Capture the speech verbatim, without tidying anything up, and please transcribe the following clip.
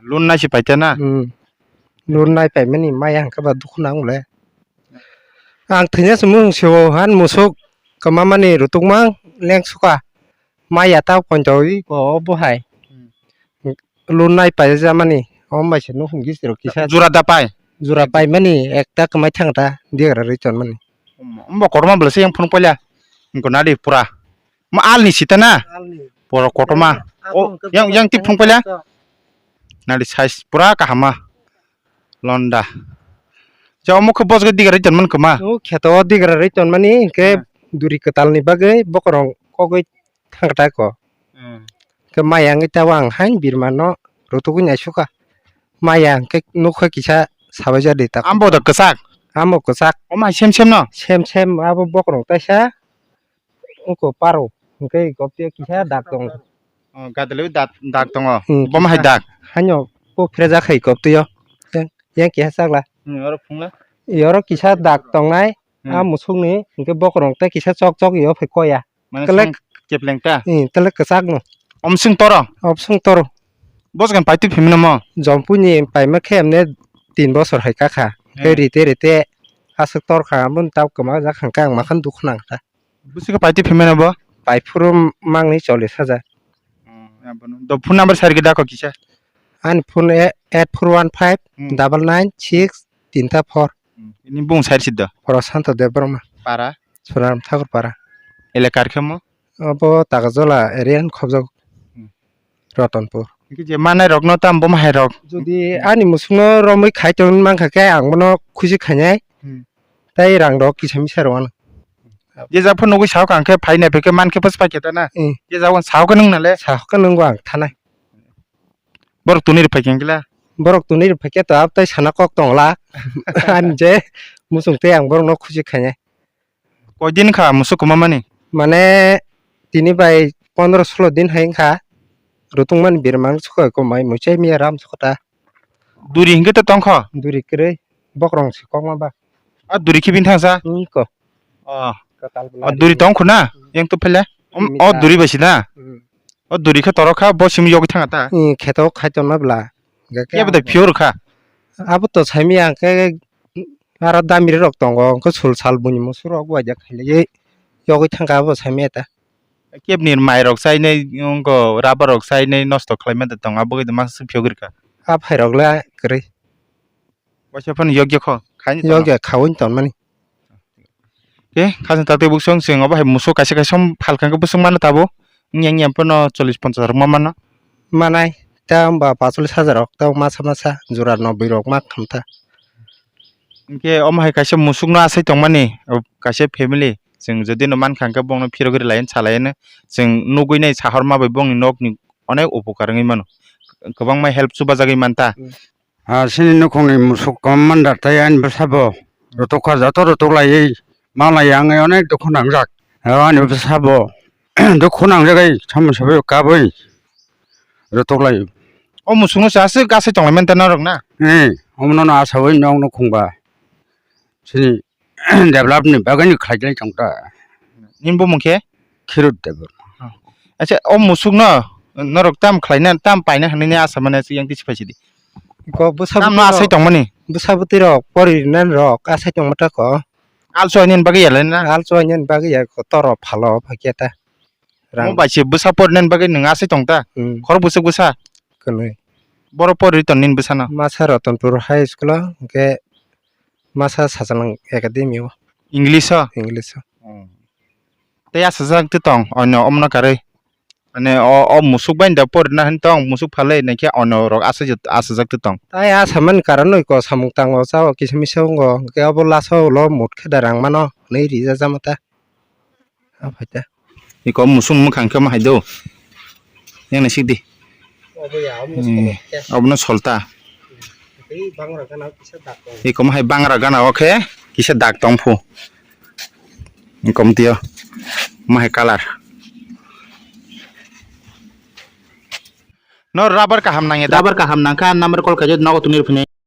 Loan nai se paita na? Hmm. Loan nai paimani maya hwnkhe ba dukhu nang le. Ang thwina se mung se o han musuk kwma mani rutuk mang leng suka. Maya ta pontoi ko bo hai. Hmm. Loan nai paijamani, omo bai se nukhung gisiro kisa. Jura da pai? Jura paimani ekta kwmai thangta digra rwi tonmani. Ombo kotorma bwlasa yang phunuk paila. Wngkha nadi pura. Ma alni sita na? Alni. Pura kotorma. Yang, yang tip phunuk paila? Nadi size pura kahama. Londa. Ja omo khe bosgo digra rwi tonmani kwma? O kheto o digra rwi tonmani hwnkhe duri kwtalni bagwi bokorong kogwi thangta ko. Hmm. Khe maya wngwi tabuk ang hain birmano rutugwi naisukha. Maya hwnkhe nukha kisa sabaijak di tako. Ambo da kwchak? Amo kwchak. Omo hai sem sem no? Sem sem abo bokorong taisa wngkha paro. Hwnkhe koptio kisa dak tongo. Oh, gadalwi dak, dak tongo. Hmm, bomo hai kisa dak? Haino kok phrejak hai koptio. Yang, yang keha chakla. Hmm, oro phungla? Oro kisa dak tongnai. Hmm. A musukni hwnkhe bokorong tei kisa chok chok yo phai koya. Mane kelek song kepleng ta? Hmm, telek kwchak no. Omswng toro? Omswng toro. Bosgan paitwi phimino mo? Jompuini paima khe emne tin bosor hai kakha. Khe hmm, rite rite aswk torkha, aboni tabuk kwma jak hwnkhe ang makhan dukhu nangkha. Bwswk paitwi phimino bo? Paiphuru mangni chollish hajar. Hmm, abono. Do phone number sari gwi dakho kisa. Ani phone e-, eight four one five double nine six tinta four. Hmm. Ini bung side sidda. Prosanto Debbarma. Para? Sonaram Thakur para. Elakar khe mo? Abo Tagajola area ni khobjak. Hmm. Ratanpur. Hingke je manai rok no tam bo mahai rok. Jodi ani musung no romwi khai tong mankha khe ang bono khusi khainai. Hmm. Tai rang rok kisa misa rw ano. Je jak phano nugwi sao kha, ang khe phai nai phai khe man khe bwswk pai khe ta na. Hmm. Je jak phano sao khe nung nale. Sao khe nung bo ang thanai. Borok tuni rw phai khe wngla. Borok tuni rw phai khe to abo tai sana kok tong la. Ani je musung tei ang borok no khusi khainai. Koi din kha musuk kwma mani? Mane tini bai pondro solo din hai wngkha. Rutungmani birmang sukha kwmai muichai miya ram sukha ta. Duri hingke to tongkho? Duri kwrwi, bokrong si kokma ba. A duri khe bini thangsa? Wngko. Oh. Kwtal bwla. O duri tongkho na? Hmm. Yang to phele? Om, o duri bai si na? Hmm. O duri khe torok kha, bo simi yogwi thanga ta? Hmm, kheto khai tongma bwla. Hingke khe kebo de pure kha? Abo to saimi ang khe aro damiri rok tongo, hingke sul sal buini musu rok waida khailaiwi yogwi thangkha abo saimi ta. Kebni mai rok chainai, wngkha rubber rok chainai nosto khlai manta tongo, abo khe masa phiyok rwkha. A phai rok le kwrwi. Waisa phano yokya kho, khaini tongo. Yokya khawi tonmani. Khe khasing tatwi buksong chwng obo hai musuk kaisa kaisa phalkha khe bwswk mano tabuk. Wngya wngya phano chollish ponchash rok ma mano. Manai ta wngba pacholish hajar rok ta masa masa jora nobwi rok ma khamtha. Hinkhe omo hai kaisa musukno asai tongmani, o kaisa family, chwng jodi no mankha hinkhe bono phirogwi rwlai hinwi salaino, chwng nugwi nai sahorma bai bongni nokni onek upokar wngwi mano, kwbangma help chubajagwi manta. Hmm. Ah, chini nukhungni musuk kwbangma mandar tei ani bwsabo rutukha, joto rutuklaiwi malaiya wngwi onek dukhu nangjak. Ah, ani bwsabo dukhu nangjagwi samung sabai kabui rutuklaio. O musukno se aswk asai tonglaimanta norok na? Eh, omono no asaui nok nukhung ba. Chini develop ni bagwi ni khlai tong ta. Nini bumung khe? Khirut Debbarma. Acha, o musuk no norok tam khlaina, tam paina hinwi asa mane yang tisi paisidi. Ko bwsa tam no bwtwi asai rok, tongmani? Bwsa bwtwi rok pori rina rok asai tongma ta ko. Also ani bagwi ya le na? Also ani bagwi ya ko toro phalo phakya ta. Rang. Mo bai se bwsa pori nani bagwi nwng asai tong ta? Hmm. Khorok bwswk bwsa? Kwnwi. Boro pori ton nini bwsano? Masa Ratanpur High School o, hwnkhe masa Sachalang Academy o. English o? English o. Hmm. Tei asajak twi tong, onyo omono karwi. Mane o, o musuk bai da porina hin tong, musuk phalwi naikhe onyo rok asajak, asajak twi tong. Tai asamani karon oi ko samung tango, chao kisa misa wngo, hwnkhe obo last o ulo mut khe da rang mano, hwnwi rijak jama ta. A phaita. Iko musuk mwkhang khe ma hai do. Yang naisik di. Obo ya, obo Hmm. Solta. Obono solta. Tei bangra gana kisa dak tong. Iko ma hai bangra gana o khe kisa dak tong phu. Iko mtio. Ma hai colour. No rubber kaham nang ya da? Rubber kaham nang kha, number call khaijak nogo tuni rw phini.